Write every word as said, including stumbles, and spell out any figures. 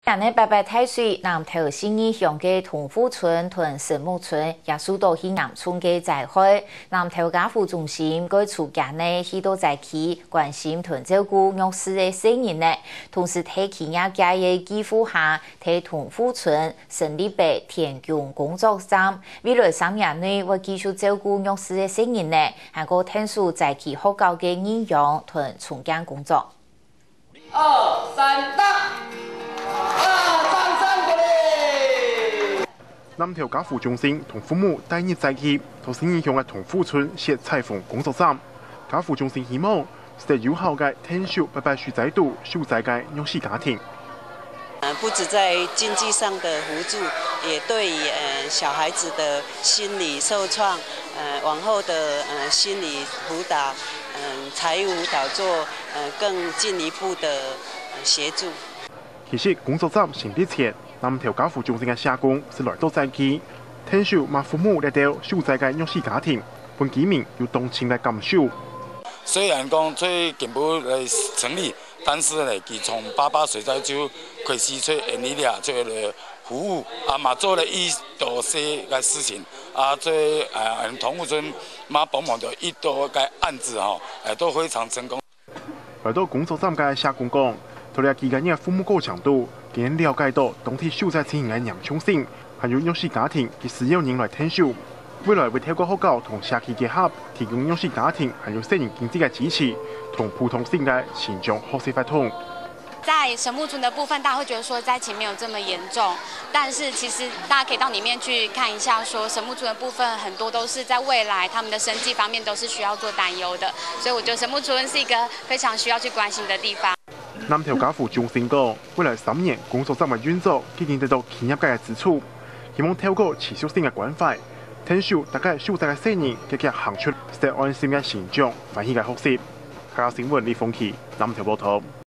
今年八八大水，南投信義鄉个同富村同神木村也受到去嚴重个災害。南投家扶中心个除今年去到災區關心同照顧弱勢个細人仔，同時在企業界个支持下，在同富村成立个田共工作站。未來三年內會繼續照顧弱勢个細人仔，還過𢯭手災區學校个日用同重建工作。 二、三、打！啊，掌聲鼓勵！南投家扶中心同父母帶入災區，到信義鄉个同富村設採訪工作站。家扶中心希望，設有效个𢯭手八八水災肚受災个弱勢家庭。 呃，不止在经济上的扶助，也对于呃小孩子的心理受创，呃往后的呃心理辅导，嗯、财务辅导做呃更进一步的呃协助。其實工作站成立前，南投家扶中心个社工係來到災區，𢯭手嘛服務這兜受災个弱勢家庭，分居民有當深个感受。虽然讲最近不来成立， 但是呢，佢从八八水灾就开始做恩利啊，做个服务，啊嘛做了一多些个事情，啊做呃同富村嘛帮忙到一多个案子吼，呃都非常成功。來到工作站个社工講，在這幾个月服務過程肚，佢了解到當地受災情形个嚴重性，還有弱勢家庭佢需要人來𢯭手。未來會透過學校同社區結合，提供弱勢家庭還有細人經濟个支持，同普通性个成長學習活動。 在神木村的部分，大家会觉得说灾情没有这么严重，但是其实大家可以到里面去看一下，说神木村的部分很多都是在未来他们的生计方面都是需要做担忧的，所以我觉得神木村是一个非常需要去关心的地方。南投家扶中心講，未來三年工作站个運作已經得到企業界个支持，希望透過持續性个關懷，𢯭手逐个受災个細人，遽遽行出，得安心个成長，歡喜个學習。客家新聞李鳳琪，南投報導。